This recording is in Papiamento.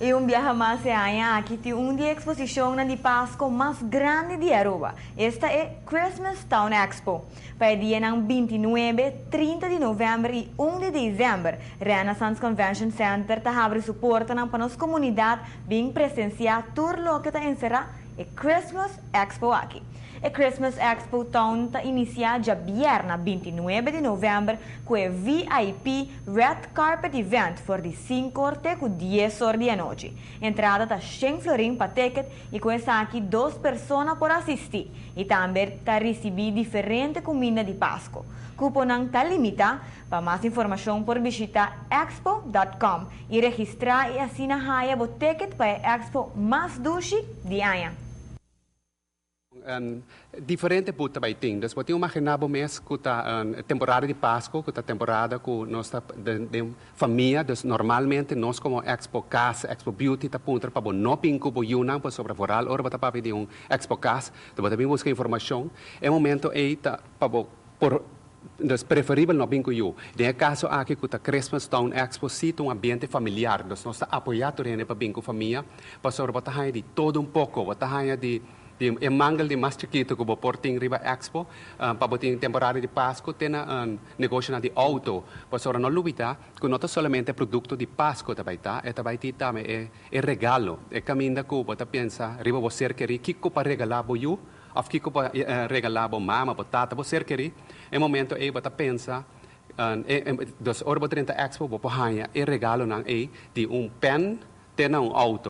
Y un biaha mas e aña aki tin un di e exposicionnan di Pasco mas grandi di Aruba. Esta e Christmas Town Expo. Pa e dianan 29, 30 di november y 1 di december, Renaissance Convention Center ta habri su portanan pa nos comunidad bin presencia tur loke ta encera e Christmas Expo aki. E Christmas Expo Town ta inicia diabierna 29 di november cu e VIP Red Carpet Event for di 5 or te cu 10 or di anochi. Entrada ta 100 florin pa ticket y cu esaki dos persona por asisti y tambe ta ricibi diferente cuminda di Pasco. Cuponan ta limita. Pa mas informacion por bishita expo.com y registra y asina haya bo ticket pa e Expo mas dushi di aña. Diferente booth bay tin. Dus bo tin imagina bo mes cu ta temporada di Pasco, cu ta temporada cu nos ta di famia, dus normalmente nos como Expo Cas, Expo Beauty ta puntra pa bo no bin cu bo yiunan, pasobra vooral ora bo ta papia di un Expo Cas, bo ta bin busca informacion. E momento ey ta pa bo por dus preferibel no bin cu yiu. Den caso aki cu ta Christmas Town Expo, si un ambiente familiar, dus nos ta apoya tur hende pa bin cu famia, pasobra bo ta haya di todo un poco, bo ta haya di e mangel di mas chikito cu bo por tin riba Expo, pa bo tin temporada di Pasco, tin un negoshi di auto, pasobra no lubida, cu no ta solamente producto di Pasco tambe ta, e tambe tin tambe e regalo, e caminda cu bo ta pensa, riba bo ser keri, kico pa regala bo yiu, of kico pa regala bo mama, bo tata, bo ser keri, e momento ey bo ta pensa, dus ora bo drenta Expo, bo por haya e regalo nan ey di un pen, te na un auto.